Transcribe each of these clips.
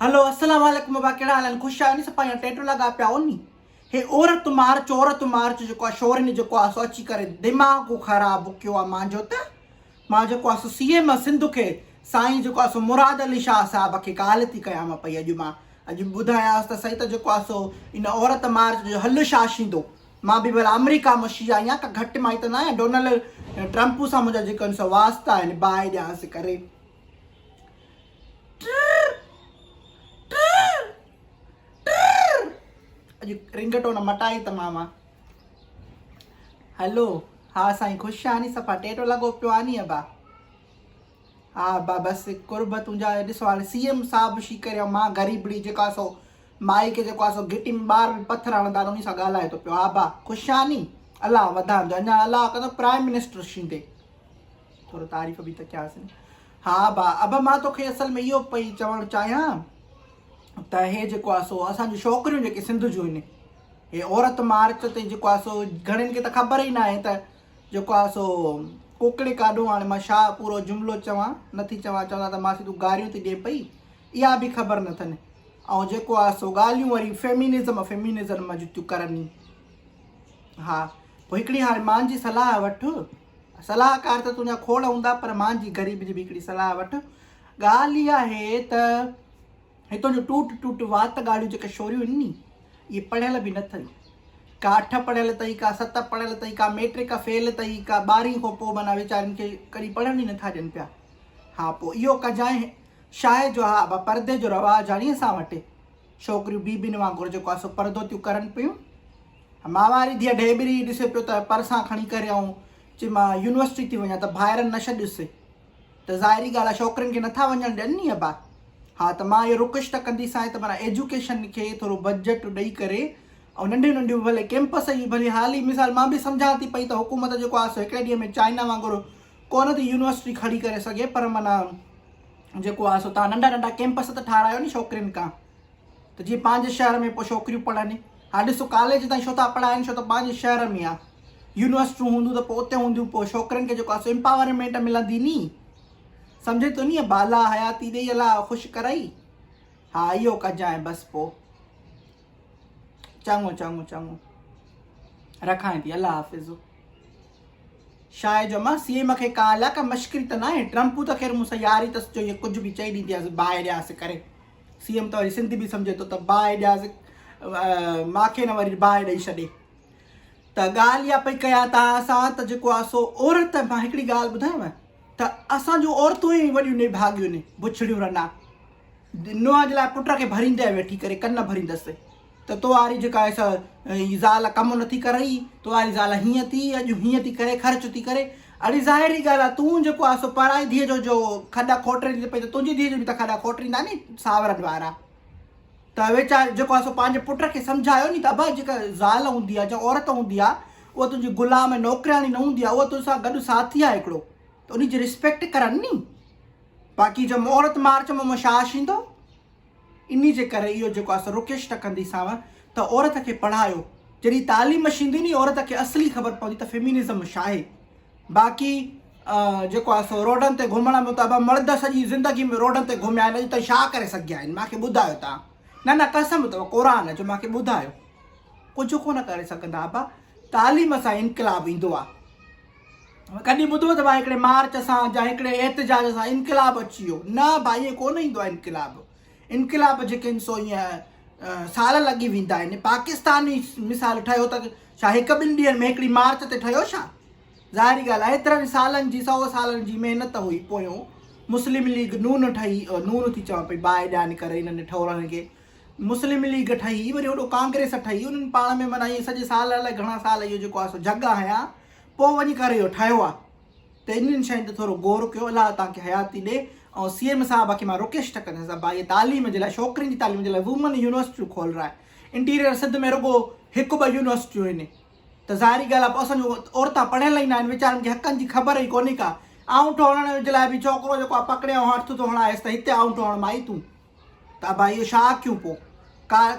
هلو السلام عليڪم ابا ڪهڙا حال آهن خوش آهيو ني صفا يا ٽيٽو لڳا پيا آهو ني هي عورت مارچ عورت مارچ جيڪو آ شور هن جيڪو آ سو اچي ڪري دماغ خراب ڪيو آ مانجو ته مان جيڪو آ سو سي ايم سنڌ کي سائين جيڪو آ سو مراد علي شاهه صاحب کي ڪال ٿي ڪيان پئي اڄ مان اڄ ٻڌايانس ته سائين ته جيڪو آ سو ان عورت مارچ جو حل ڇا شيندو مان به ڀلا آمريڪا مشي آهيان ڪا گهٽ مائي ته نه آهيان ڊونلڊ ٽرمپ سان منهنجا جيڪو آهن سو واسطا آهن باهه ڏيانس ڪري ٽر ٽر ٽر اڄ رنگ ٽون مٽائي ته ماما هلو ها سائين خوش آني صفا ٽيٽو لڳو پيو آني ابا ها ابا بس قرب تنهنجا ڏسو هاڻي سي ايم صاحب شي ڪريو مان غريبڙي جيڪا سو مائي کي جيڪو آ سو گهٽي ۾ ٻار به پٿر هڻندا آهن انهي سان ڳالهائي ٿو پيو ها ابا خوش آني الله وڌان جو اڃا الله ڪندو پرائم منسٽر شيندي ٿورو تعريف به ته ڪياسين. ها ابا، ابا مان توکي اصل ۾ اهو پئي چوڻ چاهيان ته هي جيڪو آهي سو اسان جون ڇوڪريون جيڪي سنڌ جون آهن هي عورت مارچ تي جيڪو آهي سو گهڻين کي ته خبر ئي ناهي ته جيڪو آهي سو ڪوڪڙي ڪاڏو هاڻي مان ڇا پورو جملو چوان نٿي چوان چوندا ته ماسي تون گاريون ٿي ڏي پئي اها به خبر نه اٿن ۽ جيڪو آهي سو ڳالهيون وري فيمينزم فيمينزم جون ٿيون ڪرن ها پوء هڪڙي هاڻي مانجي صلاح وٺ صلاحڪار ته تنهنجا کوڙ هوندا پر مانجي غريب جي به هڪڙي صلاح وٺ. ڳالهه اها آهي ته هتان جون ٽوٽ ٽوٽ وات ڳاڙهيون جيڪي شوريون آهن ني اهي پڙهيل به نه اٿئي. ڪا اٺ پڙهيل اٿئي، ڪا ست پڙهيل اٿئي، ڪا ميٽرڪ فيل اٿئي، ڪا ٻارهين کان پوء معنيٰ ويچارين کي ڪڏهن پڙهڻ ئي نٿا ڏين پيا. ها پوء اهو ڪجانء شاهه جو ها ابا پردي جو رواج آهي ني اسان وٽ. ڇوڪريون بيبين وانگر جيڪو آهي سو پردو ٿيون ڪرن پيون. مان واري ڌيء ڍيٻري ڏسي پيو ته پرسان کڻي ڪري آئون چي مان يونيورسٽي ٿي وڃان ته ڀائرن نه ڇڏيس ته ظاهري ڳالهه آهي ڇوڪرين کي نٿا وڃڻ ڏين ني ابا ها ته مان اهو رڪويسٽ ڪنديسانء ته معنيٰ ايجوڪيشن کي ٿورو بجيٽ ڏئي ڪري ۽ ننڍيون ننڍيون ڀلي ڪيمپس ئي ڀلي حالي مثال مان به سمجهان ٿي پئي ته حڪومت جيڪو آهي سو هڪڙي ڏينهن ۾ چائنا وانگر ڪونه ٿي يونيورسٽي کڙي ڪري سگهي پر معنيٰ جيڪو آهي سو تان ننڍا ننڍا ڪيمپس ته ٺارايو ني ڇوڪرين کان ته جيئن پنهنجي شهر ۾ پوء ڇوڪريون پڙهن. هاڻ ڏسو ڪاليج تائين ڇو ٿا پڙهائين ڇو ته پنهنجي شهر ۾ آ. يونيورسٽيون هونديون ته پوء اتي هونديون پوء ڇوڪرين کي جيڪو آ سو امپاورمينٽ ملندي ني. سمجهين ٿو ني ابا الله حياتي ڏئي الله خوش ڪرئي. ها اهو ڪجانء بس پوء. چڱو چڱو چڱو. رکانء ٿي الله حافظ. شاهه جو مان سي ايم کي ڪال آ ڪا مشڪري ته ناهي ٽرمپو ته خير مون سان ياري تس جو اهي ڪجهه به چئي ڏيندي آس باهه ڏيانس ڪري. سي ايم ته وري سنڌي به سمجهي ٿو ته باهه ڏيانس ماکي نه وري باهه ڏئي ڇڏي ته ڳالهه اها پئي ڪيان توهان سان ته جيڪو آهي سو عورت مان هڪڙي ڳالهه ٻڌايانو ته اسان جون عورتون ئي وڏيون نڀاڳيون آهن بڇڙيون رنا نونهن جي لاء پٽ کي ڀريندي ويٺي ڪري ڪن ڀريندس ته تو واري جيڪا آهي سا هي زال ڪم نٿي ڪرئي، تو واري زال هيئن ٿي، اڄ هيئن ٿي ڪري، خرچ ٿي ڪري. اڙي ظاهري ڳالهه آهي، تون جيڪو آهي سو پرائي ڌيء جو جو کڏا کوٽرين پئي ته تنهنجي ڌيء جو به ته کڏا کوٽريندا ني ساورن وارا. ته ويچاري جيڪو آهي سو پنهنجي پٽ کي سمجهايو ني ته ابا جيڪا زال هوندي آهي جا عورت هوندي آهي اها تنهنجي غلام ۽ نوڪرياڻي نه هوندي آهي اها تو سان گڏ ساٿي آهي هڪڙو ته انهي جي ريسپيڪٽ ڪرن ني. باقي جو عورت مارچ ۾ شاش ايندو. انهي جي ڪري اهو جيڪو آهي سو رڪيشٽ ڪنديسانو ته عورت کي پڙهايو جڏهن تعليم شيندي ني عورت کي اصلي خبر پوندي ته فيمينزم ڇا آهي باقي جيڪو آهي سو روڊن تي گهمڻ ۾ ته ابا مرد سڄي زندگي ۾ روڊن تي گهميا آهن اڄ تائين ڇا ڪري سگهيا آهن ماکي ٻڌايو تان نه نه قسم اٿو قرآن جو ماکي ٻڌايو ڪجهه ڪونه ڪري سگهندا ابا تعليم سان انقلاب ايندو آهي ڪڏهن ٻڌو اٿو ڀاء هڪڙي مارچ سان يا هڪڙي احتجاج سان انقلاب اچي ويو نه ڀاء ائين ڪونه ايندو آهي انقلاب انقلاب جيڪي آهن سو ائين سال لڳي ويندا آهن پاڪستان ئي مثال ٺهيو ته ڇا هڪ ٻن ڏينهن ۾ هڪڙي مارچ تي ٺهيو ڇا ظاهري ڳالهه آهي ايترن سالن جي سو سالن جي محنت هئي پويون مسلم ليگ نون ٺهي نون ٿي چوان پئي باهه ڏيان ڪري انهن ٺهورن کي مسلم ليگ ٺهي وري هوڏو ڪانگريس ٺهي انهن پاڻ ۾ معنيٰ ائين سڄي سال الائي گهڻا سال اهو جيڪو آهي سو جهڳ هنيا پوء وڃي ڪري اهو ٺهيو آهي ته انهن شين تي ٿورو غور ڪيو الله توهان کي حياتي ڏي ۽ سي ايم صاحب کي مان رڪويسٽ ڪندس ابا اهي تعليم جي لاء ڇوڪرين جي تعليم جي لاء وومن يونيورسٽيون کولرائي انٽيريئر سنڌ ۾ رڳو هڪ ٻه يونيورسٽيون آهن ته ظاهري ڳالهه آهي پوء اسان جون عورتان پڙهيل ئي نه آهن ويچارن کي حقن جي خبر ئي ڪونهي ڪا آئونٺو هڻڻ جي لاء به ڇوڪرو جيڪو آهي پڪڙي ۽ هٿ ٿو هڻائيس ته هتي آئونٺو هڻ مائي تون ته ابا اهو ڇا ڪيون پوء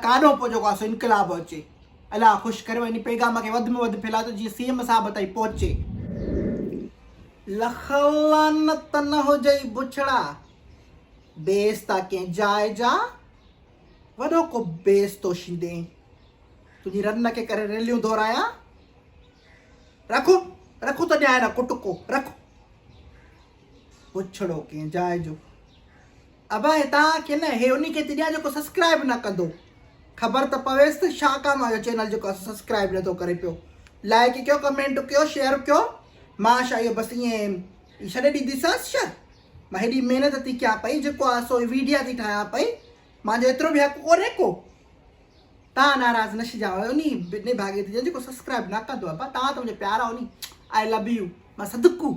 ڪاڏو پوء جيڪو آهي سو انقلاب اچي الله خوش ڪريو ان پيغام کي وڌ ۾ وڌ ڦهلايو ته جيئن سي ايم صاحب تائين پهچي. لک لعنت نه هجئي بڇڙا، بي عزتا ڪنهن جاء جا. وڏو ڪو بيس ٿو شيندين. تنهنجي رن کي ڪري ريليون دهرايان. رک، رک ته ڏيانء نه ڪٽڪو، رک. پڇڙو ڪنهن جاء جو. ابا هي توهان کي نه هي انهي کي ٿي ڏيان جيڪو سسڪرائب نه ڪندو. خبر ته پويس ته شا ڪا مان جو چينل جيڪو آهي سو سسڪرائب نه ٿو ڪري پيو. لائڪ ڪيو ڪمينٽ ڪيو شيئر ڪيو. مان شا اهو بس ائين ڇڏي ڏينديسانس ڇا؟ مان هيڏي محنت ٿي ڪيان پئي جيڪو آهي سو ويڊيا ٿي ٺاهيان پئي مانجو ايترو به حق ڪونهي ڪو. تان ناراض نه شجا انهي نڀاڳي ٿي جيڪو سسڪرائب نه ڪندو ابا تان ته منهنجا پيارا انهي آئي لو يو مان صدقو.